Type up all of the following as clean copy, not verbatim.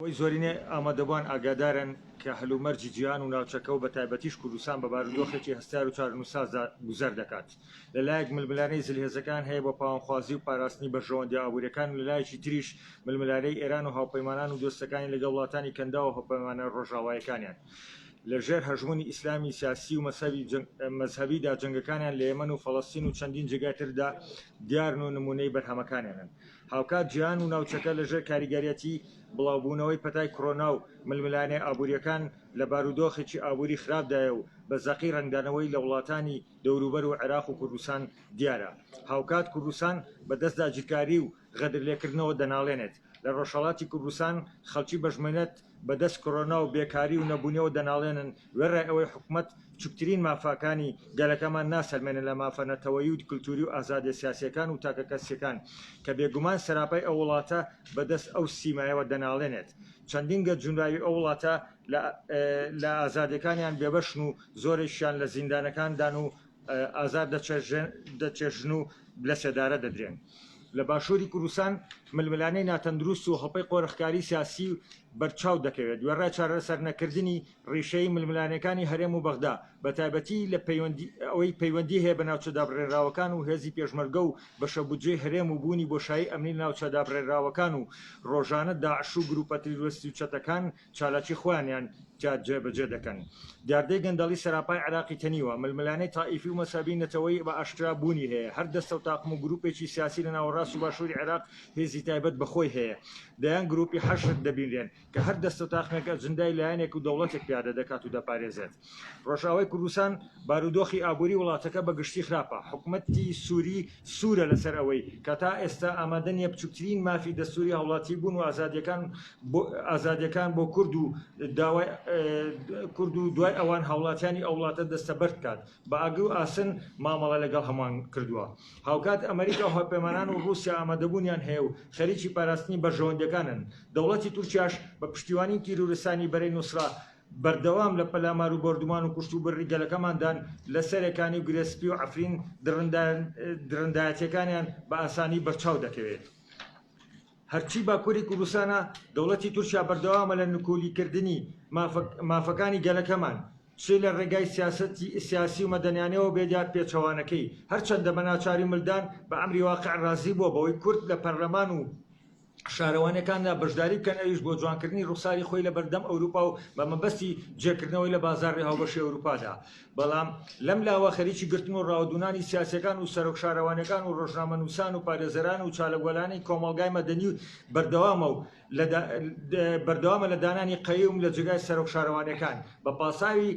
ئەوەی زۆرینەی ئامادەبووان ئاگادارن کە هەلومەرجی جیهان و ناوچەکە و بەتایبەتیش کوردستان بە بارودۆخێکی هەستیار و چارەنووسسازدا گوزەر دەکات. لە لایەک ململانێی زلهێزەکان هەیە بۆ پاوانخوازی و پاراستنی بەرژەوەندیە ئابووریەکان و لە لایەکی تریش ململانێی ئێران و هاوپەیمانان و دۆستەکانی لەگەڵ وڵاتانی کەنداو و هاوپەیمانە ڕۆژاوایەکانیان لە ژێر هەژموونی ئیسلامی سیاسی و مەزهەبیدا جەنگەکانیان لە یەمەن و فەڵەستین و چەندین جێگای تردا دیارن و نموونەی بەرهەمەکانیانن. هاوکات جیهان و ناوچەکە لەژێر کاریگەریی بڵاوبوونەوەی پەتای کۆرۆنا و ململانێ ئابوورییەکان لە بارودۆخێکی ئابووری خراپدایە و بە زەقی ڕەنگدانەوەی لە وڵاتانی دەوروبەر و عێراق و کوردستان دیارە. هاوکات کوردستان بە دەست داگیرکاری و غەدرلێکردنەوە دەناڵێنێت. لە ڕۆژهەڵاتی کوردستان خەڵکی بەژمنەت بە دەست کۆرۆنا و بێکاری و نەبوونیەوە دەناڵێنن، وێڕای ئەوەی حکومەت بچوکترین مافاکانی گەلەکەمان ناسەلمێنێت لە مافە نەتەوەیی و کلتوری و ئازادیە سیاسیەکان و تاکەکەسیەکان کە بێگومان سەراپای ئەو وڵاتە بە دەست ئەو سیمایەوە دەناڵێنێت. چەندین گەنج جونراوی ئەو وڵاتە لە ئازادیەکانیان بێبەشن و زۆرێکیان لە زیندانەکاندان و ئازار دەچێژن و لەسێدارە دەدرێن. لە باشووری کوردستان ململانێی ناتەندروست و هەڵپەی قۆرخکاری سیاسی بەرچاو دەکەوێت، وێڕای چارەسەرنەکردنی ڕیشەیی ململانێکانی هەرێم و بەغدا، بەتایبەتی لە ئەوەی پەیوەندی هەیە بە ناوچە دابڕێنراوەکان و هێزی پێشمەرگە و بەشە بودجەی هەرێم و بوونی بۆشایی ئەمنی لە ناوچە دابڕێنراوەکان و ڕۆژانە داعش و گروپە تیرۆریستی و چەتەکان چالاکی خۆیانیان تیا جێبەجێ دەکەن. دیاردەی گەندەڵی سەراپای عێراقی تەنیوە، ململانێی تائیفی و مەزهەبی نەتەوەیی بە ئاشکرا بوونی هەیە، هەر دەستە و تاقم و گروپێکی سیاسی لە ناوەڕاست و باشووری عێراق هێزی تایبەت بە خۆی هەیە، دەیان گروپی حەشد دەبینرێن کە هەر دەستە و تاقمێک ئەجندای لایەنێک و دەوڵەتێک پیادە دەکات و دەپارێزێت. ڕۆژئاوای کوردستان بارودۆخی ئابووری وڵاتەکە بە گشتی خراپە، حکومەتی سوری سوورە لەسەر ئەوەی کە تا ئێستا ئامادە نییە بچوکترین مافی دەستوری هاوڵاتی بوون و ئازادیەکان بۆ ئازادیەکان بۆ کورد و داوای کورد و دوای ئەوان هاوڵاتیانی ئەو وڵاتە دەستەبەر بکات، بە ئاگر و ئاسن مامەڵە لەگەڵ هەمووان کردووە. هاوکات ئەمریکا و هاوپەیمانان و ڕووسیا ئامادەبوونیان هەیە و خەریکی پاراستنی بەرژەوەندیەکانن، دەوڵەتی تورکیاش بە پشتیوانی تیرۆریستانی بەرەی نوسرە بەردەوام لە پەلامار و بۆردومان و کوشتوبڕی گەلەکەماندان لە سەرێکانی و گرێ سپی و عەفرین دڕندایەتیەکانیان بە ئاسانی بەرچاو دەکەوێت. هەرچی باکوری کوردستانە دەوڵەتی تورکیا بەردەوامە لە نکولیکردنی مافەکانی گەلەکەمان چ لە ڕێگای سیاسەتی سیاسی و مەدەنیانەوە بێت یا پێچەوانەکەی هەرچەندە بە ناچاری ملدان بە ئەمری واقع ڕازی بووە بەوەی کورد لە پەرلەمان و شارەوانیەکاندا بەشداری بکەن ئەویش بۆ جوانکردنی ڕوخساری خۆی لە بەردەم ئەوروپا و بە مەبەستی جێکردنەوەی لە بازاڕی هاوبەشی ئەوروپادا بەڵام لەم لاوە خەریکی گرتن و ڕاوەدوونانی سیاسیەکان و سەرۆک شارەوانیەکان و ڕۆژنامەنووسان و پارێزەران و چاالکوالانی کۆمەڵگای مەدەنی و بەردەوامە و بەردەوامە لە دانانی قەیوم لە جێگای سەرۆک شارەوانیەکان بە پاساوی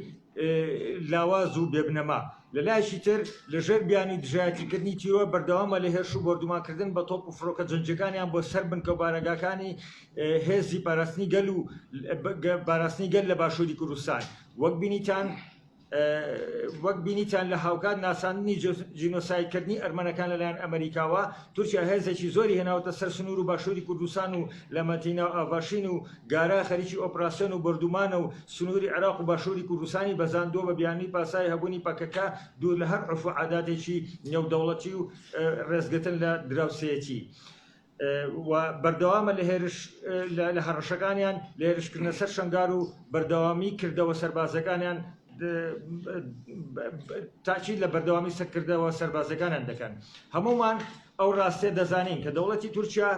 لاواز و بێبنەما. لە لایەکی تر لە ژێر بیانووی دژایەتیکردنی تیرۆر بەردەوامە لە هێرش و بۆردومانکردن بە تۆپ و فڕۆکە جەنگییەکانیان بۆ سەر بنکە و بارەگاکانی هێزی پاراستنی گەل و پاراستنی گەل لە باشووری کوردستان وەک بینیتان وەک بینیتان لە هاوکات ناساندنی جینۆسایدکردنی ئەرمەنەکان لەلایەن ئەمریکاوە، تورکیا هێزێکی زۆری هێناوەتە سەر سنوور و باشووری کوردستان و لە مەتینا و ئاڤاشین و گارا خەریکی ئۆپراسیۆن و بۆردومانە و سنووری عێراق و باشووری کوردستانی بەزاندووە بە بیانووی پاساوی هەبوونی پەکەکە دوور لە هەر عورف و عاداتێکی نێودەوڵەتی و ڕێزگرتن لە دراوسێیەتی. و بەردەوامە لە هێرش لە هەڕەشەکانیان لە هێرشکردنە سەر شەنگال و بەردەوامی کردەوە سەربازەکانیان تاکید لە بەردەوامی سەرکردەوە سەربازەکانیان دەکەن. هەموومان ئەو ڕاستیە دەزانین کە دەوڵەتی تورکیا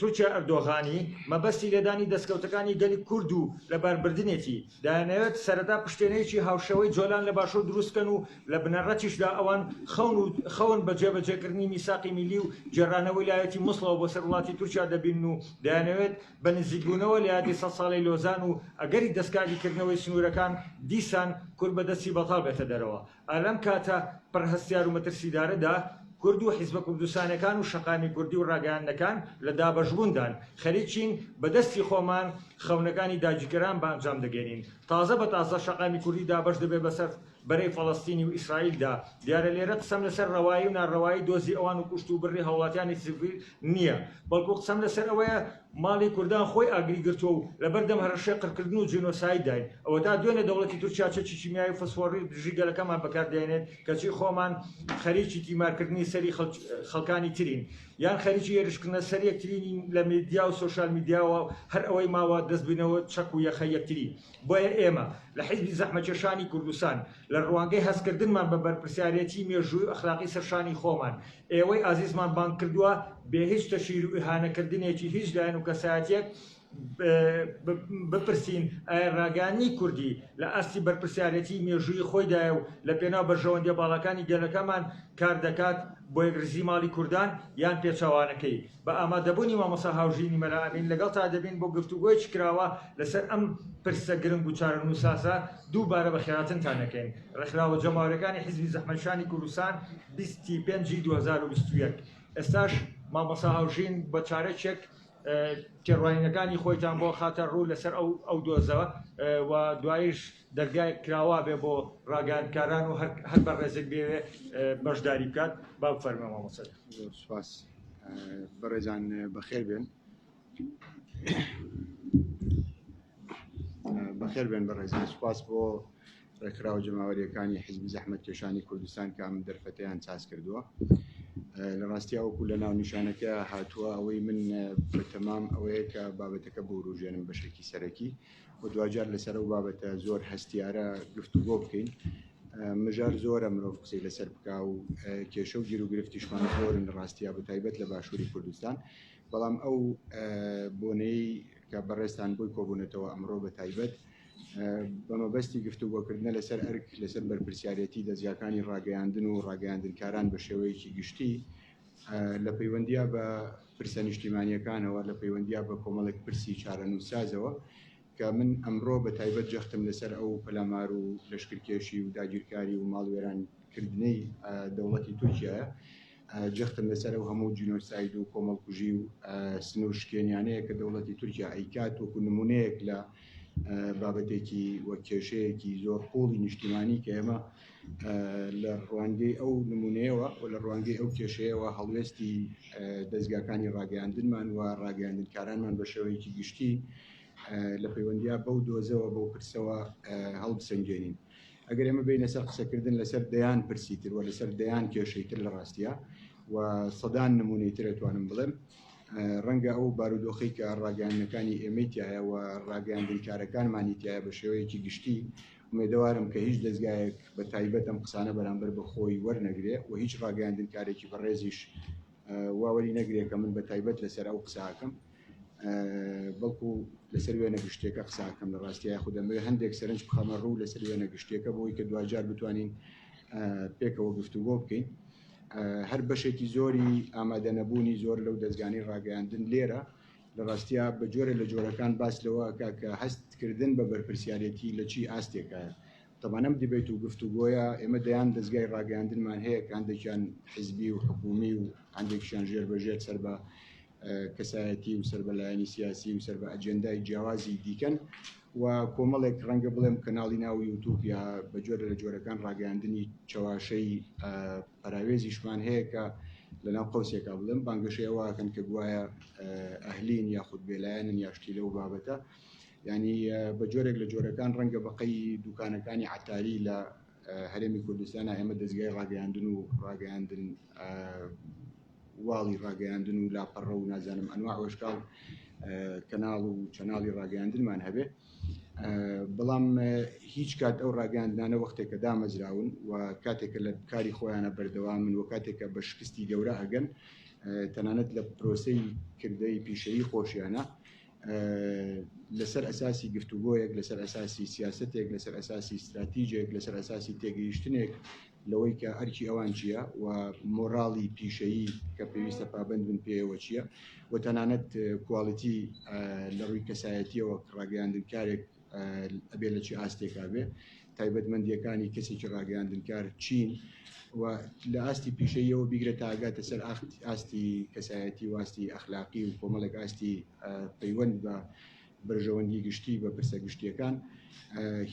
تورکیا ئەردۆغانی مەبەستی لێدانی دەستکەوتەکانی گەلی کورد و لەباربردنێتی، دەیانەوێت سەرەتا پشتێنەیەکی هاوشێوەی جۆلان لە باشوور دروست بکەن و لە بنەڕەتیشدا ئەوان خەون و خەون بە جێبەجێکردنی میساقی میللی و گێڕانەوەی لایەتی موسڵەوە بۆ سەر وڵاتی تورکیا دەبینن و دەیانەوێت بە نزیکبوونەوە لە یادی سەدساڵەی لۆزان و ئەگەری دەستکاریکردنەوەی سنوورەکان دیسان کورد بە دەستی بەتاڵ بێتە دەرەوە. ئا لەم کاتە پڕ هەستیار و مەترسیدارەدا کورد و حیزبە کوردستانیەکان و شەقامی کوردی و ڕاگەیاندنەکان لە دابەشبووندان، خەریکین بە دەستی خۆمان خەونەکانی داگیرکەران بە ئەنجام دەگەینین. تازە بە تازە شەقامی کوردی دابەش دەبێت بەسەر. بەرەی فەڵەستینی و ئیسرائیلدا. دیارە لێرە قسەم لەسەر ڕەوایی و ناڕەوایی دۆزی ئەوان و کوشت و بڕی هاوڵاتیانی سڤیل نییە، بەڵکو قسەم لەسەر ئەوەیە ماڵی کوردان خۆی ئاگری گرتووە و لەبەردەم هەڕەشەی قڕکردن و جینۆسایدداین. ئەوەتا دوێنێ دەوڵەتی تورکیا چەکی کیمیایی و فسفۆڕی دژی گەلەکەمان بەکاردێنێت، کەچی خۆمان خەریکی تیمارکردنی سەری خەڵکانی ترین، یان خەریکی هێرشکردنە سەر یەکترینین لە میدیا و سۆشیال میدیاوە و هەر ئەوەی ماوە دەست بینەوە چەک و یەخەی یەکتری. بۆیە ئێمە لە حیزبی زەحمەتکێشانی کوردستان لە ڕوانگەی هەستکردنمان بە بەرپرسیارێتی مێژووی و ئەخلاقی سەر شانی خۆمان ئێوەی ئازیزمان بانگ کردووە بێ هیچ تەشهیر و ئیهانەکردنێکی هیچ لایەن و کەسایەتیەک بپرسین ئایا ڕاگەیاندنی کوردی لە ئاستی بەرپرسیارێتی مێژوویی خۆیدایە و لە پێناو بەرژەوەندیە باڵاکانی گەلەکەمان کار دەکات بۆ یەکڕیزی ماڵی کوردان یان پێچەوانەکەی؟ بە ئامادەبوونی مامۆستا هاوژینی مەلا ئەمین لەگەڵتا دەبین بۆ گفتوگۆیەکی کراوە لەسەر ئەم پرسە گرنگ و چارەنووسسازە، دووبارە بەخێرهاتنتان ئەکەین. ڕێکخراوە جەماوەریەکانی حیزبی زەحمەتکشانی کوردستان 20 ی پێنجی 2021. ئێستاش مامۆستا هاوژین بە چارەکێک تێڕوانینەکانی خۆیتان بۆ خاتە ڕوو لەسەر ئەو ئەو دۆزە و دوایش دەرگایەک کراوا بێ بۆ ڕاگەیاندکاران و هەر هەر بەڕێزێک بێوێ بەشداری بکات با بفەرموێ مامۆستا. زۆر سوپاس بەڕێزان بەخێر بێن. بەخێر بێن بەڕێزان سوپاس بۆ ڕێکخراوە جەماوەریەکانی حیزبی زەحمەتکێشانی کوردستان کە ئەم دەرفەتەیان ساز کردووە لە ڕاستیا وەکو لە ناونیشانەکە هاتووە ئەوەی من بە تەمام ئەوەیە کە بابەتەکە بوروژێنم بەشێکی سەرەکی و دواجار لەسەر ئەو بابەتە زۆر هەستیارە گفتوگۆ بکەین مژار زۆرە مرۆڤ قسەی لەسەر بکا و کێشە و گیروگرفتیشمان زۆرن لە ڕاستیا بە تایبەت لە باشووری کوردستان بەڵام ئەو بۆنەی کە بەڕێزتان بۆی کۆبوونەتەوە ئەمڕۆ بە تایبەت بە مەبەستی گفتوگۆکردنە لەسەر ئەرک لەسەر بەرپرسیارێتی دەزگاکانی ڕاگەیاندن و ڕاگەیاندنکاران بە شێوەیەکی گشتی لە پەیوەندیا بە پرسە نیشتیمانیەکانەوە لە پەیوەندیا بە کۆمەڵێک پرسی چارەنووسسازەوە کە من ئەمڕۆ بە تایبەت جەختم لەسەر ئەو پەلامار و لەشکرکێشی و داگیرکاری و ماڵوێرانکردنەی دەوڵەتی تورکیایە جەختم لەسەر ئەو هەموو جینۆساید و کۆمەڵکوژی و سنوور شکێنیانەیە کە دەوڵەتی تورکیا ئەیکات وەکو نمونەیەک لە بابەتێکی و کێشەیەکی زۆر قوڵی نیشتیمانی کە ئێمە لە ڕوانگەی ئەو نمونەیەوە و لە ڕوانگەی ئەو کێشەیەوە هەڵوێستی دەزگاکانی ڕاگەیاندنمان و ڕاگەیاندنکارانمان بە شێوەیەکی گشتی لە پەیوەندیا بەو دۆزەوە بەو پرسەوە هەڵبسەنگێنین. ئەگەر ئێمە بێینە سەر قسەکردن لەسەر دەیان پرسی تر و لەسەر دەیان کێشەی تر لە ڕاستیە و سەدان نمونەی تر ئەتوانم بڵێم ڕەنگە ئەو بارودۆخەی کە ڕاگەیاندنەکانی ئێمەی تایە و ڕاگەیاندنکارەکانمانی تایە بە شێوەیەکی گشتی ئومێدەوارم کە هیچ دەزگایەک بە تایبەت ئەم قسانە بەرامبەر بە خۆی وەرنەگرێ و هیچ ڕاگەیاندنکارێکی بەڕێزیش وا وەری نەگرێ کە من بە تایبەت لەسەر ئەو قساکەم بەڵکو لەسەر وێنە گشتیەکە قساکەم لە ڕاستیە یاخود دەمەوێت هەندێک سەرنج بخەمە ڕوو لەسەر وێنە گشتیەکە بۆی کە دواجار بتوانین پێکەوە گفتوگۆ بکەین هەر بەشێکی زۆری ئامادەنەبوونی زۆر لەو دەستگانی ڕاگەیاندن لێرە لە ڕاستیا بە جۆرە لە جۆرەکان باس لەوە کە کە هەستکردن بە بەرپرسیارەتی لە چی ئاستێکایە تەبعەن ئەم debate و گفتوگۆیە ئێمە دەیان دەزگای ڕاگەیاندنمان هەیە کە هەندێکیان حزبی و حکومی و هەندێکیان ژێر بە ژێر سەر بە کەسایەتی و سەر بە لایەنی سیاسی و سەر بە ئەجێندای جیاوازی دیکەن و کۆمەڵێک ڕەنگە بڵێم کەناڵی ناو یوتوب یا بە جۆرە لە جۆرەکان ڕاگەیاندنی چەواشەی پەراوێزیشمان هەیە کە لە ناو قەوسێکا بڵێم بانگەشەی ئەوە ئەکەن کە گوایە ئەهلین یاخود بێلایەنن یا شتی لەو بابەتە ینی بە جۆرێک لە جۆرەکان ڕەنگە بەقەی دوکانەکانی عتاری لە هەرێمی کوردستانە ئێمە دەستگای ڕاگەیاندن و ڕاگەیاندن واڵی ڕاگەیاندن و لاپەڕە و نازانم ئەنوا وەشکاڵ کەناڵ و چەناڵی ڕاگەیاندنمان هەبێ بەڵام هیچ کات ئەو ڕاگەیاندنانە وەختێکە دامەزراون و کاتێکە لە کاری خۆیانە بەردەوامن و کاتێکە بە شکستی گەورە ئەگەن تەنانەت لە پرۆسەی کردەی پیشەیی خۆشیانە لەسەر ئەساسی گفتوگۆیەک، لەسەر ئەساسی سیاسەتێک، لەسەر ئەساسی ستراتیجێک، لەسەر ئەساسی تێگەیشتنێک لەوەی کە ئەرکی ئەوان چییە و مۆراڵی پیشەیی کە پێویستە پابەند بن پێیەوە چییە و تەنانەت کوالیتی لە ڕووی کەسایەتیەوە ڕاگەیاندنکارێک ئەبێ لە چی ئاستێکا بێ تایبەتمەندییەکانی کەسێکی ڕاگەیاندنکار چین و لە ئاستی پیشەییەوە بیگرە تا ئەگاتە سەر ئاستی کەسایەتی و ئاستی ئەخلاقی و کۆمەڵێک ئاستی پەیوەند بە بەرژەوەندی گشتی، بە پرسە گشتییەکان.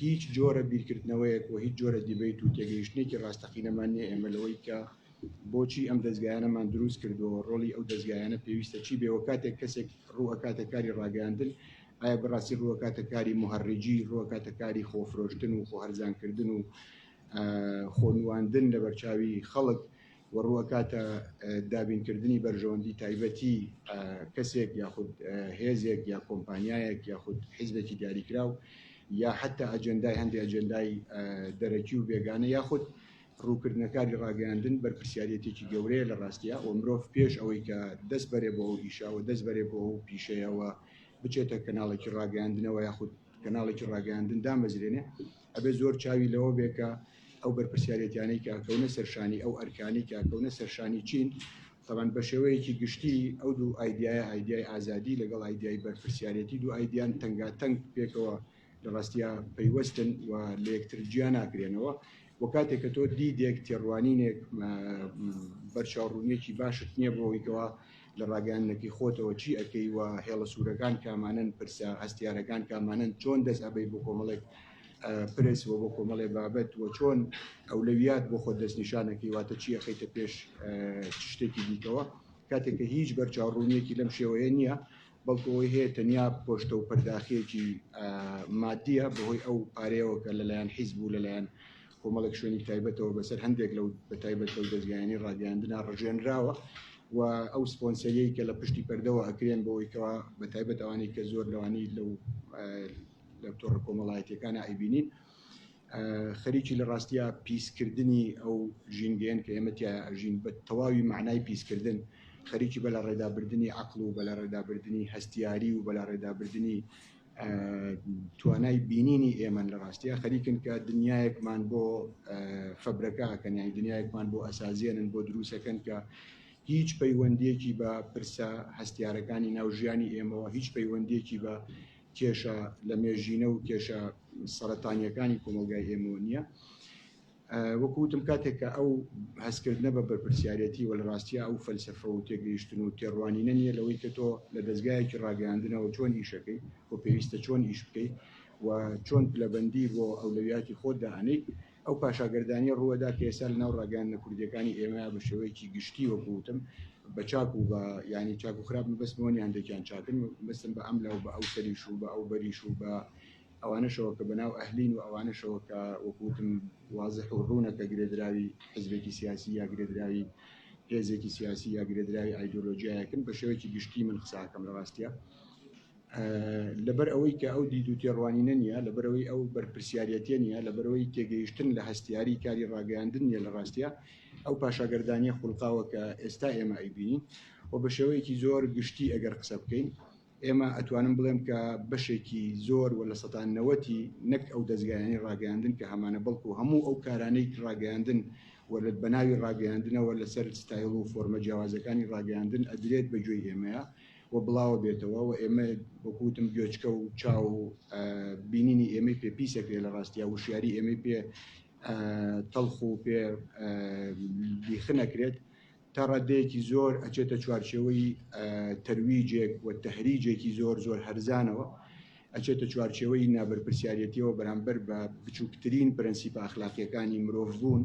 هیچ جۆرە بیرکردنەوەیەک و هیچ جۆرە debate و تێگەیشتنێکی ڕاستەقینەمان نییە ئێمە لەوەی کە بۆچی ئەم دەزگایانەمان دروست کردووە، ڕۆڵی ئەو دەزگایانە پێویستە چی بێ و کاتێک کەسێک ڕوو ئەکاتە کاری ڕاگەیاندن ئایا بەڕاستی ڕوو ئەکاتە کاری موهەڕیجی، ڕوو ئەکاتە کاری خۆفرۆشتن و خۆهەرزانکردن و خۆنواندن لەبەرچاوی خەڵک و ڕووەکاتە دابینکردنی بەرژەوەندی تایبەتی کەسێک یاخود هێزێک یا کۆمپانیایەک یاخود حیزبێکی دیاریکراو یا حتا ئەجەندای هەندێک ئەجەندای دەرەکی و بێگانە یاخود ڕووکردنەکاری ڕاگەیاندن بەرپرسیارەتێکی گەورەیە لە ڕاستیە و مرۆڤ پێش ئەوەی کە دەست بەرێ بۆ ئەو ئیشەوە دەست بەرێ بۆ ئەو پیشەیەوە بچێتە کەناڵێکی ڕاگەیاندنەوە یاخود کەناڵێکی ڕاگەیاندن دامەزرێنێ ئەبێ زۆر چاوی لەوە بێ کە ئەو بەرپرسیارێتیانەی کە ئەکەونە سەرشانی ئەو ئەرکانەی کە ئەکەونە سەرشانی چین تەبعەن بە شێوەیەکی گشتی ئەو دوو ئایدیایە ئایدیای ئازادی لەگەڵ ئایدیای بەرپرسیارێتی دوو ئایدیان تەنگاتەنگ پێکەوە لە ڕاستیا پەیوەستن و لە یەکتر جیا ناکرێنەوە و کاتێک کە تۆ دیدێک تێڕوانینێک بەرچاوڕوونیەکی باشت نییە بۆ ئەوەی کەوا لە ڕاگەیاندنەکەی خۆتەوە چی ئەکەی و هێڵە سوورەکان کامانەن، پرسە هەستیارەکان کامانەن، چۆن دەست ئەبەی بۆ کۆمەڵێک پرس و بۆ کۆمەڵێ بابەت و چۆن ئەولەویات بۆ خۆت دەستنیشانەکەی، واتە چی ئەخەیتە پێش چ شتێکی دیکەوە. کاتێک کە هیچ بەرچاوڕوونیەکی لەم شێوەیە نییە، بەڵکو ئەوەی هەیە تەنیا پۆشتە و پەرداخیەکی مادیە بەهۆی ئەو پارەیەوە کە لەلایەن حیزب و لەلایەن کۆمەڵێک شوێنی تایبەتەوە بەسەر هەندێک لەو بەتایبەت لەو دەزگایانی ڕاگەیاندنا ڕژێنراوە و ئەو سپۆنسەریەی کە لە پشتی پەردەوە ئەکرێن بۆ ئەوەی کەوا بە تایبەت ئەوانەی کە زۆر لەوانی لەو لە تۆڕە کۆمەڵایەتیەکانە ئەیبینین خەریکی لە ڕاستیا پیسکردنی ئەو ژینگەیەن کە ئێمە تیا ئەژین بە تەواوی معنای پیسکردن خەریکی بە لە ڕێدابردنی عقل و بە لە ڕێدابردنی هەستیاری و بە لە ڕێدابردنی توانای بینینی ئێمەن لە ڕاستیا خەریکن کە دنیایەکمان بۆ فەبرەکە ئەکەن یانی دنیایەکمان بۆ ئەسازێنن بۆ دروستەکەن کە هیچ پەیوەندیەکی بە پرسە هەستیارەکانی ناو ژیانی ئێمەوە هیچ پەیوەندیەکی بە کێشە لە مێژینە و کێشە سەرەتانیەکانی کۆمەڵگای ئێمەوە نییە. وەکو وتم کاتێک کە ئەو هەستکردنە بە بەرپرسیارەتی و لە ڕاستیا ئەو فەلسەفە و تێگەیشتن و تێڕوانینە نییە لەوەی کە تۆ لە دەزگایەکی ڕاگەیاندنەوە چۆن ئیشەکەی و پێویستە چۆن ئیش بکەیت و چۆن پلەبەندی بۆ ئەولەویاتی خۆت دائەنێیت ئەو پاشاگەردانیە ڕووەدا کە ئێستا لەناو ڕاگەیاندنە کوردیەکانی ئێمە بە شێوەیەکی گشتی وەکو وتم بە چاک و بە یانی چاک و خراپ مەبەستمەوە نیە هەندێکیان چاکن مەبەستم بە ئەم لاو بە ئەو سەریش و بە ئەو بەریش و بە ئەوانەشەوە کە بەناو ئەهلین و ئەوانەشەوە کە وەکو وتم وازح و ڕوونە کە گرێدراوی حزبێکی سیاسی یا گرێدراوی هێزێکی سیاسی یا گرێدراوی ئایدۆلۆژیایەکن بە شێوەیەکی گشتی من قساکەم لە ڕاستیە لەبەر ئەوەی کە ئەو دید و تێڕوانینە نییە لەبەرەوەی ئەو بەرپرسیارەتە نییە لەبەرەوەی تێگەیشتن لە هەستیاری کاری ڕاگەیاندن نییە لە ڕاستیە ئەو پاشاگەردانیە خوڵقاوە کە ئێستا ئێمە ئەیبینین و بە شێوەیەکی زۆر گشتی ئەگەر قسە بکەین ئێمە ئەتوانم بڵێم کە بەشێکی زۆر و لە سەتا نەوەتی نەک ئەو دەزگایانەی ڕاگەیاندن کە هەمانە بەڵکو هەموو ئەو کارانەی ڕاگەیاندن و لە بەناوی ڕاگەیاندنەوە لەسەر ستایڵ و فۆرمە جیاوازەکانی ڕاگەیاندن ئەدرێت بە گوێی ئێمەیە و بڵاوە بێتەوە و ئێمە وەکو وتم گوێچکە و چاو و بینینی ئێمەی پێ پیسەکرێ لە ڕاستیا وشیاری ئێمەی پێ تەڵخ و پێ لیخنەکرێت تا ڕاددەیەکی زۆر ئەچێتە چوارچێوەی تەرویجێک و تەهریجێکی زۆر زۆر هەرزانەوە، ئەچێتە چوارچێوەی نابەرپرسیارێتیەوە بەرامبەر بە بچووکترین پرەنسیپە ئەخلاقیەکانی مرۆڤبوون،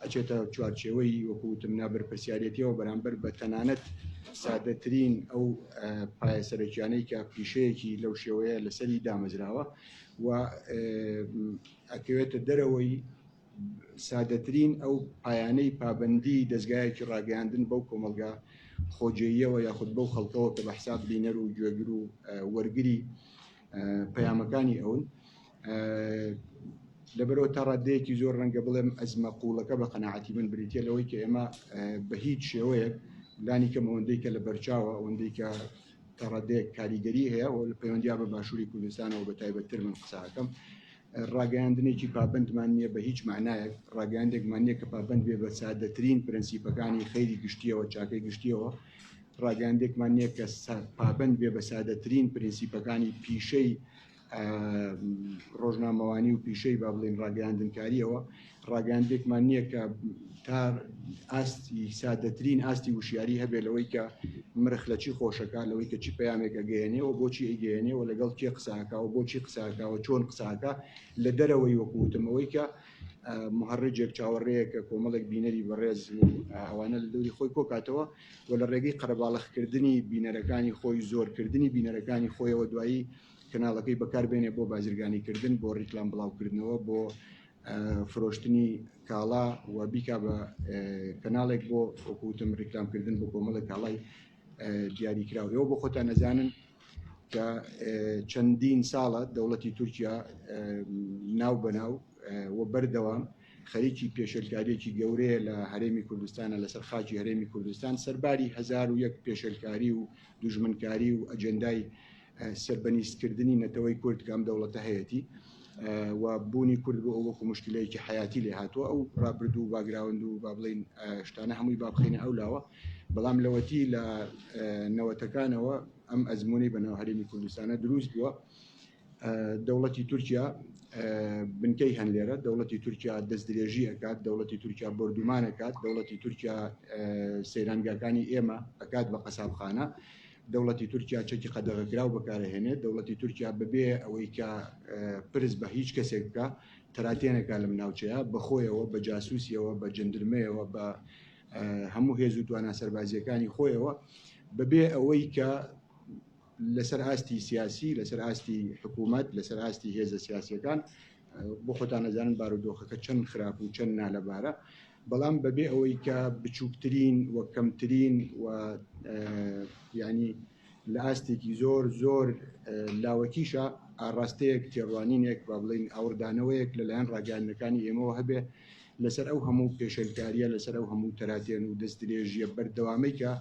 ئەچێتە چوارچێوەی وەکو وتم نابەرپرسیارێتیەوە بەرامبەر بە تەنانەت سادەترین ئەو پایە سەرەکیانەی کە پیشەیەکی لەو شێوەیە لەسەری دامەزراوە و ئەکەوێتە دەرەوەی سادەترین ئەو پایانەی پابەندی دەزگایەکی ڕاگەیاندن بەو کۆمەڵگا خۆجێیەوە یاخود بەو خەڵکەوە کە بە حساب بینەر و گوێگر و وەرگری پەیامەکانی ئەون لەبەرەوە تا ڕادەیەکی زۆر ڕەنگە بڵێم ئەزمە قوڵەکە بە قەناعەتی من بریتە لەوەی کە ئێمە بە هیچ شێوەیەک لانی کەم ئەوەندەی کە لە بەرچاوە ئەوەندەی کە تا ڕادەیەک کاریگەری هەیە و لە پەیوەندیا بە باشووری کوردستانەوە بە تایبەتتر من قساکەم ڕاگەیاندنێکی پابەندمان نییە بە هیچ مەعنایەک، ڕاگەیاندێکمان نییە کە پابەند بێ بە سادەترین پرەنسیپەکانی خەیری گشتییەوە، چاکەی گشتییەوە، ڕاگەیاندێکمان نییە کە پابەند بێ بە سادەترین پرنسیپەکانی پیشەی. ڕۆژنامەوانی و پیشەی با بڵێین ڕاگەیاندنکاریەوە ڕاگەیاندێکمان نییە کە تا ئاستی سادەترین ئاستی وشیاری هەبێت لەوەی کە مرخ لە چی خۆشەکە، لەوەی کە چی پەیامێک ئەگەیەنێ و بۆچی ئەیگەیەنێ و لەگەڵ کێ قسەکا و بۆچی قسەکا و چۆن قسەکا. لە دەرەوەی وەکو وتم ئەوەی کە مهەرجێک چاوەڕێیە کە کۆمەڵێک بینەری بەڕێز و ئەوانە لە دەوری خۆی کۆکاتەوە و لە ڕێگەی قەرەباڵغکردنی بینەرەکانی خۆی، زۆرکردنی بینەرەکانی خۆیەوە دوایی کەناڵەکەی بەکاربێنێ بۆ بازرگانیکردن، بۆ ڕیکلام بڵاوکردنەوە، بۆ فرۆشتنی کاڵا و بیکا بە کەناڵێک بۆ وەکوتم ڕیکلامکردن بۆ کۆمەڵێک کاڵای دیاریکراو. ئێوە بۆ خۆتان نەزانن کە چەندین ساڵە دەوڵەتی تورکیا ناو بەناو و بەردەوام خەریکی پێشێلکاریەکی گەورەیە لە هەرێمی کوردستانە، لەسەر خاکی هەرێمی کوردستان، سەرباری 1001 پێشێلکاری و دوژمنکاری و ئەجێندای سەربەنیستکردنی نەتەوەی کورد کە ئەم دەوڵەتە هەیەتی و بوونی کورد بۆ ئەو وەکو مشکلەیەکی حیاتی لێ هاتووە. ئەو ڕابردوو و background و با بڵین شتانە هەمووی با بخەینە ئەو لاوە، بەڵام لەوەتی لە نەوەتەکانەوە ئەم ئەزمموی بەناو هەرێمی کوردستانە دروست بووە، دەوڵەتی تورکیا بنکەی هەن لێرە، دەوڵەتی تورکیا دەستدرێژی ئەکات، دەوڵەتی تورکیا بۆردومان ئەکات، دەوڵەتی تورکیا سەیرانگاکانی ئێمە ئەکات بە قەسابخانە، دەوڵەتی تورکیا چەکی قەدەغەکراو بەکارەهێنێت، دەوڵەتی تورکیا بەبێ ئەوەی کە پرس بە هیچ کەسێک بکە تەراتێنەکە لەم ناوچەیە بەخۆیەوە، بە جاسوسیەوە، بە جەندرمەیەوە، بە هەموو هێز و توانا سەربازیەکانی خۆیەوە، بەبێ ئەوەی کە لەسەر ئاستی سیاسی، لەسەر ئاستی حکوومەت، لەسەر ئاستی هێزە سیاسیەکان، بۆ خۆتان نەزانن بارودۆخەکە چەند خراپ و چەند نالەبارە، بەڵام بەبێ ئەوەی کە بچووکترین و کەمترین و ینی لە ئاستێکی زۆر زۆر لاوەکیشە ئاڕاستەیەک، تێڕوانینێک، با بڵین ئاوردانەوەیەک لەلایەن ڕاگەیاندنەکانی ئێمەوە هەبێ لەسەر ئەو هەموو پێشێلکاریە، لەسەر ئەو هەموو تەراتێن و دەستدرێژیە بەردەوامەی کە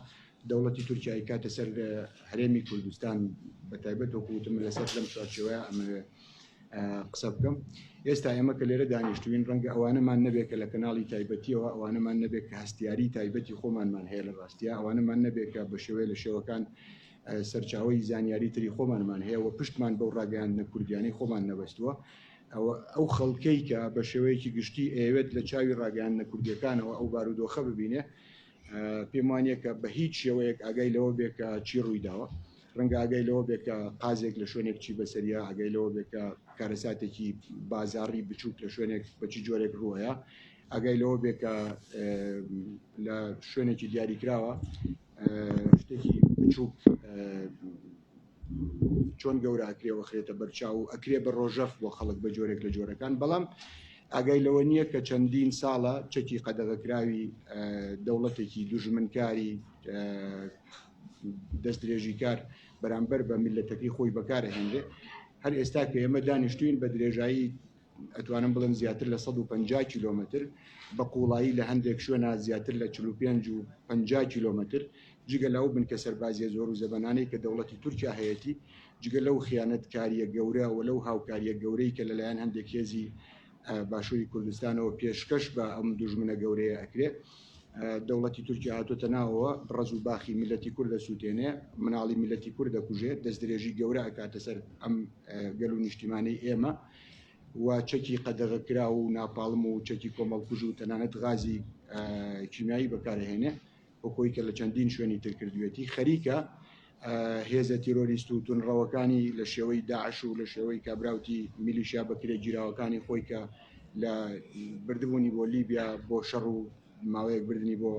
دەوڵەتی تورکیا ئەیکاتە سەر هەرێمی کوردستان، بە تایبەت وەکو وتم لەسەر لەم چوارچێوەیە ئەمەوێ قسە بکەم. ئێستا ئێمە کە لێرە دانیشتوین ڕەنگە ئەوانەمان نەبێت کە لە کەناڵی تایبەتیەوە، ئەوانەمان نەبێت کە هەستیاری تایبەتی خۆمانمان هەیە لە ڕاستیە، ئەوانەمان نەبێت کە بە شێوەیە لە شێوەکان سەرچاوەی زانیاری تری خۆمانمان هەیە و پشتمان بەو ڕاگەیاندنە کوردیانەی خۆمان نەبەستووە. ئەو خەڵکەی کە بە شێوەیەکی گشتی ئەیەوێت لە چاوی ڕاگەیاندنە کوردیەکانەوە ئەو بارودۆخە ببینێ، پێم وانە کە بە هیچ شێوەیەک ئاگای لەوە بێ کە چی ڕووی داوە. ڕەنگە ئاگای لەوە بێ کە قازێک لە شوێنێک چی بەسەریە، ئاگای لەوە بێ کە کارەساتێکی بازاڕی بچووک لە شوێنێک بە چی جۆرێک ڕووەیە، ئاگای لەوە بێ کە لە شوێنێکی دیاریکراوە شتێکی بچووک چۆن گەورە ئەکرێ وەخرێتە بەرچاو و ئەکرێ بە ڕۆژەف بۆ خەڵک بە جۆرێک لە جۆرەکان، بەڵام ئاگای لەوە نییە کە چەندین ساڵە چەکی قەدەغەکراوی دەوڵەتێکی دوژمنکاری دەستدرێژیکار بەرامبەر بە میللەتەکەی خۆی بەکارەهێنرێ. هەر ئێستا کە ئێمە دانیشتوین بە درێژایی ئەتوانم بڵێم زیاتر لە 150 کیلۆمەتر، بە قوڵایی لە هەندێک شوێنە زیاتر لە 45 و 50 کیلۆمەتر، جگە لەو بنکە سەربازیە زۆر و زەبەنانەی کە دەوڵەتی تورکیا هەیەتی، جگە لەو خیانەتکاریە گەورە و لەو هاوکاریە گەورەی کە لەلایەن هەندێک هێزی باشووری کوردستانەوە پێشکەش بە ئەم دوژمنە گەورەیە ئەکرێ، دەوڵەتی تورکیا هاتۆتە ناوەوە ڕەز و باخی میللەتی کورد دەسووتێنێ، مناڵی میللەتی کورد دەکوژێ، دەستدرێژی گەورە ئەکاتە سەر ئەم گەل و نیشتیمانەی ئێمە و چەکی قەدەغەکراو و ناپاڵم و چەکی کۆمەڵکوژ و تەنانەت غازی کیمیایی بەکارهێنێ، وەکۆی کە لە چەندین شوێنی تر کردوێتی. خەریکە هێزە تیرۆریست و تونڕەوەکانی لە شێوەی داعش و لە شێوەی کابراوتی میلیشیا بەکرێ گیراوەکانی خۆی کە لە بردبوونی بۆ لیبیا بۆ شەڕ و ماوەیەک بردنی بۆ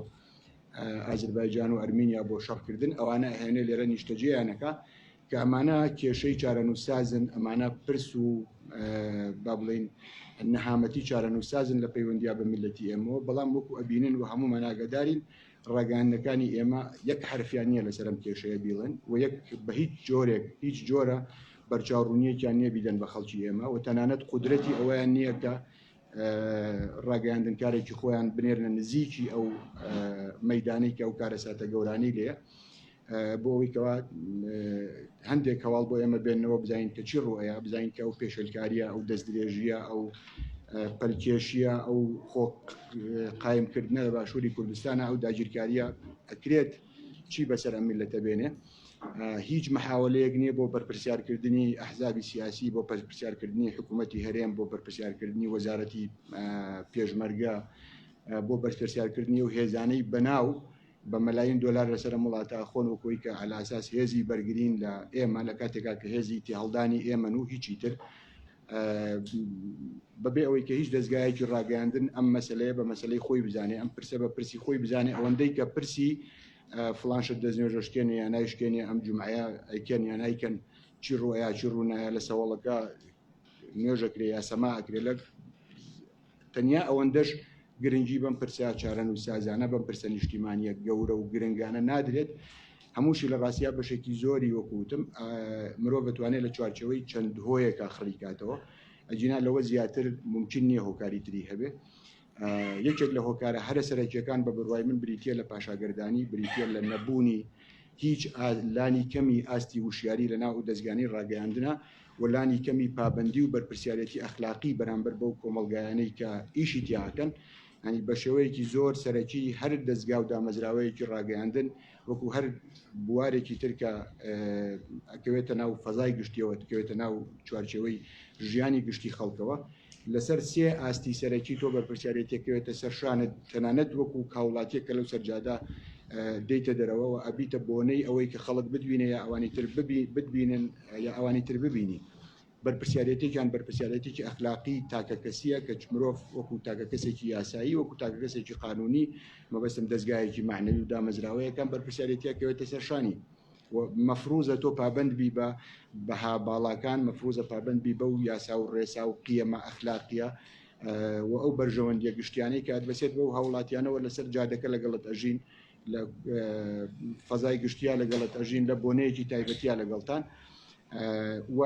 ئازربایجان و ئەرمینیا بۆ شەڕکردن، ئەوانە ئەهێنێ لێرە نیشتەجێیانەکە، کە ئەمانە کێشەی چارەنووسسازن، ئەمانە پرس و با بڵین نەهامەتی چارەنووسسازن لە پەیوەندیا بە میللەتی ئێمەوە. بەڵام وەکو ئەبینن و هەموومان ئاگادارین ڕاگەیاندنەکانی ئێمە یەک حرفیان نییە لەسەر ئەم کێشەیە بیڵێن و یەک بە هیچ جۆرێک هیچ جۆرە بەرچاوڕوونیەکیان نییە بیدەن بە خەڵکی ئێمە و تەنانەت قودرەتی ئەوەیان نییە کە ڕاگەیاندنکارێکی خۆیان بنێرنە نزیکی ئەو مەدانەی کە ئەو کارەساتە گەورانی لێ، بۆ ئەوەی کەوا هەندێک هەواڵ بۆ ئێمە بێنەوە بزانین کە چی ڕوئەیە، بزانین کە ئەو پێشلکاریە، ئەو دەستدرێژیە، ئەو پەلکێشیە، ئەو خۆ قایمکردنە لە باشووری کوردستانە، ئەو داگیرکاریە ئەکرێت چی بەسەر ئەم میللەتە بێنێ. هیچ محاوەلەیەک نییە بۆ بەرپرسیارکردنی ئەحزابی سیاسی، بۆ بەرپرسیارکردنی حکوومەتی هەرێم، بۆ بەرپرسیارکردنی وەزارەتی پێشمەرگە، بۆ بەرپرسیارکردنی ئەو هێزانەی بەناو بە مەلاین دۆلار لەسەر ئەم وڵاتە ئەخۆن وەکو ئەوەی کە عەلا ئەساس هێزی بەرگرین لە ئێمە لە کاتێکا کە هێزی تێهەڵدانی ئێمەن و هیچی تر بەبێ ئەوەی کە هیچ دەستگایەکی ڕاگەیاندن ئەم مەسلەیە بە مەسلەی خۆی بزانێ ئەم پرسە بە پرسی خۆی بزانێ ئەوەندەی کە پرسی فڵان شت دەستنوێژە شکێنێ یا نایشکێنێ ئەم جومعەیە ئەیکەن یا نایکەن چی ڕوئیا چی ڕوونایە لە سەوەڵەکە نوێژەکرێ یا سەما ئەکرێ لە تەنیا ئەوەندەش گرنگی بەم پرسە چارەنووسسازانە بەم پرسە نیشتیمانیە گەورە و گرنگانە نادرێت هەمووشی لە ڕاستیا بەشێکی زۆری وەکوتم مرۆڤ دەتوانێت لە چوارچەوەی چەند هۆیەکە خڕیکاتەوە ئەگینا لەوە زیاتر ممکن نییە هۆکاری تری هەبێ یەکێک لە هۆکارە هەرە سەرەکیەکان بە بڕوای من بریتە لە پاشاگەردانی، بریتە لە نەبوونی هیچ لانی کەمی ئاستی وشیاری لە ناو دەزگانی ڕاگەیاندنە و لانی کەمی پابەندی و بەرپرسیارێتی ئەخلاقی بەرامبەر بەو کۆمەڵگایانەی کە ئیشی تیاکەن. ینی بە شێوەیەکی زۆر سەرەکی هەر دەزگا و دامەزراوەیەکی ڕاگەیاندن وەکو هەر بوارێکی تر کە ئەکەوێتە ناو فەزای گشتیەوە، دەکەوێتە ناو چوارچێوەی ژیانی گشتی خەڵکەوە، لەسەر سێ ئاستی سەرەکی تۆ بەرپرسیارێتیەک کەوێتە سەر شانت، تەنانەت وەکو هاوڵاتیەک کە لەو سەرجادە دێیتە دەرەوە و ئەبیتە بۆنەی ئەوەی کە خەڵک بتبینێ یا ئەوانی تر بتبینن یا ئەوانی تر ببینی. بەرپرسیارێتێکیان بەرپرسیارێتێکی ئەخلاقی تاکەکەسیە کە مرۆڤ وەکو تاکەکەسێکی یاسایی وەکو تاکەکەسێکی قانونی مەبەستم دەزگایەکی مەعنەوی و دامەزراوەیەکان بەرپرسیارێتیە کەوێتە سەر شانی. و مەفروزە تۆ پابەند بی بە بەها باڵاکان، مەفروزە پابەند بی بەو یاسا و ڕێسا و قیەمە ئەخلاقیە و ئەو بەرژەوەندیە گشتیانەی کە ئەتبەسێت بەو هاوڵاتیانەوە لەسەر جادەکە لەگەڵت ئەژین، لە فەزای گشتیا لەگەڵت ئەژین، لە بۆنەیەکی تایبەتیا لەگەڵتان. و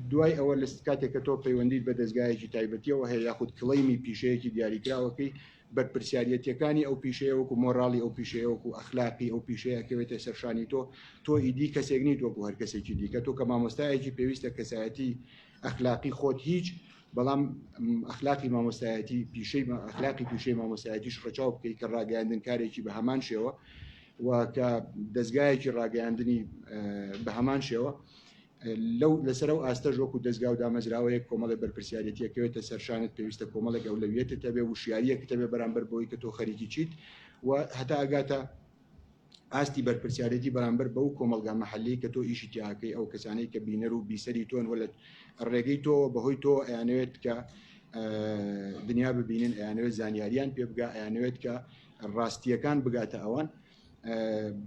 دوای ئەوە لە کاتێک کە تۆ پەیوەندیت بە دەزگایەکی تایبەتیەوە هەیە یاخود کڵەیمی پیشەیەکی دیاریکراوەکەی بەرپرسیاریەتیەکانی ئەو پیشەیە وەکو مۆراڵی ئەو پیشەیە وەکو ئەخلاقی ئەو پیشەیە ئەکەوێتە سەر شانی تۆ، تۆ ئیدی کەسێک نیت وەکو هەر کەسێکی دیکە، تۆ کە مامۆستایەکی پێویستە کەسایەتی ئەخلاقی خۆت هیچ، بەڵام ئەخلاقی مامۆستایەتی پیشەی ئەخلاقی پیشەی مامۆستایەتیش ڕەچاو بکەیت کە ڕاگەیاندن کارێکی بە هەمان شێوە و کە دەزگایەکی ڕاگەیاندنی بە هەمان شێوە لەو لەسەر ئەو ئاستەش وەکو دەزگا و دامەزراوەیەک کۆمەڵێک بەرپرسیارێتی ئەکەوێتە سەر شانت، پێویستە کۆمەڵێک ئەولەویەتت هەبێ، وشیارییەکت هەبێ بەرامبەر بەوەی کە تۆ خەریکی چیت و هەتا ئەگاتە ئاستی بەرپرسیارێتی بەرامبەر بەو کۆمەڵگا مەحەلیەی کە تۆ ئیشی تیاکەی، ئەو کەسانەی کە بینەر و بیسەری تۆن و لە ڕێگەی تۆوە بەهۆی تۆوە ئەیانەوێت کە دنیا ببینن، ئەیانەوێت زانیاریان پێ بگا، ئەیانەوێت کە ڕاستییەکان بگاتە ئەوان.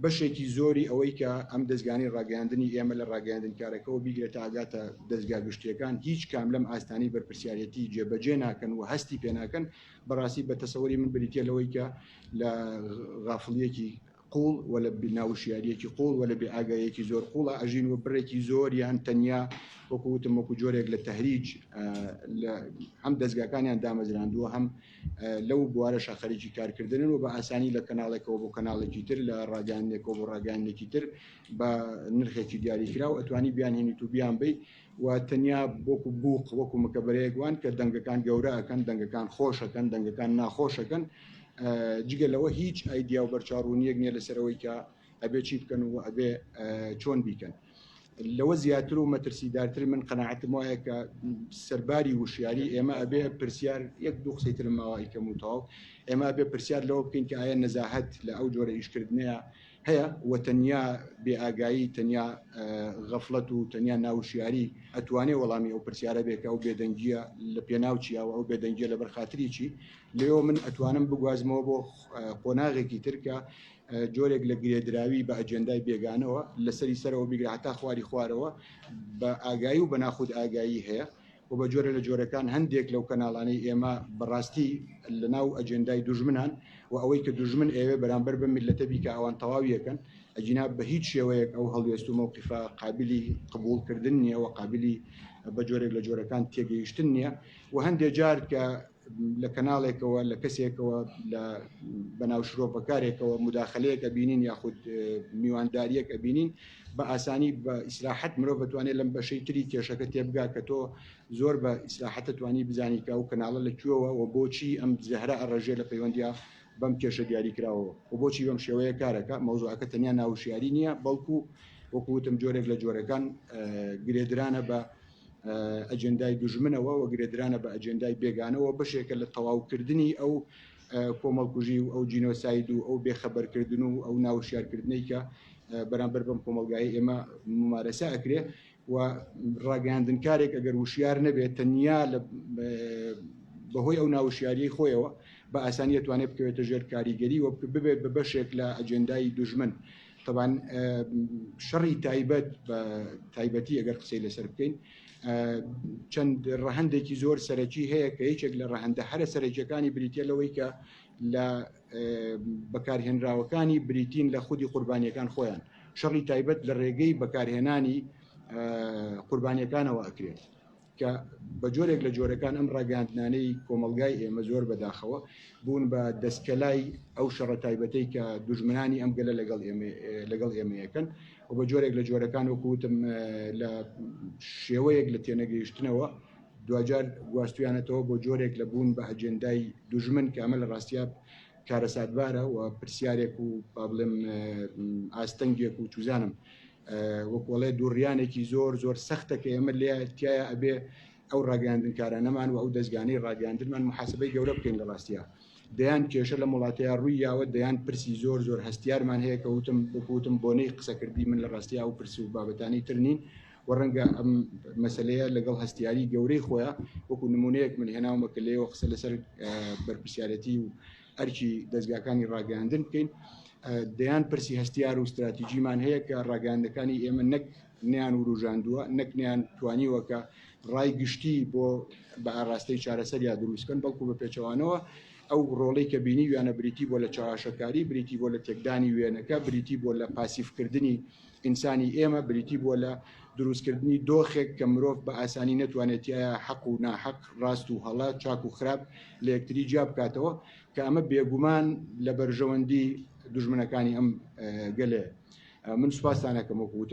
بەشێکی زۆری ئەوەی کە ئەم دەزگانی ڕاگەیاندنی ئێمە لە ڕاگەیاندنکارەکەەوە بیگرە تا ئاگاتە دەزگا گشتیەکان هیچ کام لەم ئاستانی بەرپرسیارەتی جێبەجێ ناکەن و هەستی پێناکەن بەڕاستی بە تەسەوری من بریتە لەوەی کە لە غافڵیەکی قوڵ و لە ناوشیاریەکی قوڵ و لە بێ ئاگایەکی زۆر قوڵە ئەژین و بڕێکی زۆر یان تەنیا وەکو وتم وەکو جۆرێک لە تەهریج لە هەم دەزگاکانیان دامەزراندووە هەم لەو بوارەشا خەریکی کارکردنن و بە ئاسانی لە کەناڵێکەوە بۆ کەناڵێکی تر لە ڕاگەیاندنێکەوە بۆ ڕاگەیاندنێکی تر بە نرخێکی دیاریکراو ئەتوانی بیانهێنیت و بیانبەی و تەنیا وەکو بوق وەکو مکەبەرەیەک وان کە دەنگەکان گەورە ئەکەن دەنگەکان خۆشەکەن دەنگەکان ناخۆشەکەن جگە لەوە هیچ ئایدیا و بەرچاوڕوونیەک نییە لەسەر ئەوەی کە ئەبێ چی بکەن و ئەبێ چۆن بیکەن. لەوە زیاتر و مەترسیدارتر من قەناعەتم وایە کە سەرباری وشیاری ئێمە ئەبێ پرسیار یەک دوو قسەی ترم ماوە ئەیکەم و تەواو ئێمە ئەبێ پرسیار لەوە بکەین کە ئایا نەزاهەت لە ئەو جۆرە ئیشکردنەیە هەیە و تەنیا بێئاگایی تەنیا غەفڵەت و تەنیا ناوشیاری ئەتوانێ وەڵامی ئەو پرسیارە بێ کە ئەو بێدەنگیە لە پێناو چیە و ئەو بێدەنگیە لەبەر خاتری چی لێەوە من ئەتوانم بگوازمەوە بۆ قۆناغێکی تر کە جۆرێک لە گرێدراوی بە ئەجێندای بێگانەوە لە سەری سەرەوە بیگرە هەتا خواری خوارەوە بە ئاگایی و بە ناخود ئاگایی هەیە و بە جۆرە لە جۆرەکان هەندێک لەو کەناڵانەی ئێمە بەڕاستی لە ناو ئەجێندای دوژمنان و ئەوەی کە دوژمن ئەیەوێ بەرامبەر بە میللەتە بیکا ئەوان تەواویەکەن ئەگینا بە هیچ شێوەیەک ئەو هەڵوێست و مەوقیفە قابلی قبوڵکردن نییە و قابلی بە جۆرێک لە جۆرەکان تێگەیشتن نییە و هەندێک جار کە لە کەناڵێکەوە لە کەسێکەوە لە بەناو شرۆڤەکارێکەوە مداخلەیەک ئەبینین یاخود میوانداریەک ئەبینین بە ئاسانی بە ئیسراحەت مرۆڤ بتوانێت لەم بەشەی تری کێشەکە تێبگا کە تۆ زۆر بە ئیسراحەتە توانی بزانی کە ئەو کەناڵە لە کوێوە و بۆچی ئەم زەهرە ئەڕێژێ لە پەیوەندیا بەم کێشە دیاریکراوەوە و بۆچی بەم شێوەیە کارەکە مەوزوعەکە تەنیا ناوشیاری نییە بەڵکو وەکو وتم جۆرێک لە جۆرەکان گرێدرانە بە ئەجێندای دوژمنەوە و گرێدرانە بە ئەجێندای بێگانەوە، بەشێکە لە تەواوکردنی ئەو کۆمەڵکوژی و ئەو جینۆساید و ئەو بێخەبەرکردن و ئەو ناوشیارکردنەی کە بەرامبەر بەم کۆمەڵگای ئێمە ممارەسە ئەکرێ. و ڕاگەیاندنکارێک ئەگەر وشیار نەبێت تەنیا لە بەهۆی ئەو ناوشیاریی خۆیەوە بە ئاسانی ئەتوانێت بکەوێتە ژێر کاریگەری و ببێت بە بەشێک لە ئەجێندای دوژمن. تەبان شەڕی تایبەت بە تایبەتی ئەگەر قسەی لەسەر بکەین چەند ڕەهەندێکی زۆر سەرەکی هەیە کە یەکێک لە ڕەهەندە هەرە سەرەکیەکانی بریتە لەوەی کە لە بەکارهێنراوەکانی بریتین لە خودی قوربانیەکان خۆیان. شەڕی تایبەت لە ڕێگەی بەکارهێنانی قوربانیەکانەوە ئەکرێت کە بە جۆرێک لە جۆرەکان ئەم ڕاگەیاندنانەی کۆمەڵگای ئێمە زۆر بەداخەوە بوون بە دەستکەلای ئەو شەڕە تایبەتەی کە دوژمنانی ئەم گەلە لەگەڵ ئێمە لەگەڵ ئێمەیەکەن و بە جۆرێک لە جۆرەکان وەکو وتم لە شێوەیەک لە تێنەگەیشتنەوە دواجار گواستویانەتەوە بۆ جۆرێک لە بوون بە ئەجێندای دوژمن کە ئەمە لە ڕاستیا کارەساتبارە و پرسیارێک و با بڵێم ئاستەنگێک و چوزانم وەکۆڵێ دووڕیانێکی زۆر زۆر سەختە کە ئێمە لێ تایە ئەبێ ئەو ڕاگەیاندنکارانەمان و ئەو دەستگانەی ڕاگەیاندنمان محاسبەی گەورە بکەین لە ڕاستیا دەیان کێشە لە وڵاتەیە ڕووی یاوە، دەیان پرسی زۆر زۆر هەستیارمان هەیە کە وتم وەکوتم بۆنەی قسەکردی من لە ڕاستیا ئەو پرس و بابەتانی تر نین و ڕەنگە ئەم مەسلەیە لەگەڵ هەستیاری گەورەی خۆیان وەکو نمونەیەک من هێناومە کە لێەوە قسە لەسەر بەرپرسیارەتی و ئەرکی دەستگاکانی ڕاگەیاندن بکەین. دەیان پرسی هەستیار و استراتیژیمان هەیە کە ڕاگەیاندەکانی ئێمە نەک نیان وروژاندووە نەک نیان توانیوە کە ڕای گشتی بۆ بە ئاراستەی چارەسەریا دروستکەن، بەڵکو بە پێچەوانەوە ئەو ڕۆڵەی کە بینیویانە بریتی بۆ لە چەواشەکاری، بریتی بۆ لە تێکدانی وێنەکە، بریتی بۆ لە پاسیفکردنی ئینسانی ئێمە، بریتی بووە لە دروستکردنی دۆخێک کە مرۆڤ بە ئاسانی نەتوانێت تیایا حەق و ناحەق، ڕاست و هەڵە، چاک و خراپ لە یەکتری جیا بکاتەوە، کە ئەمە بێگومان لە بەرژەوەندی دوژمنەکانی ئەم گەلەیە. من سوپاستان ئەکەم وەکو وتم.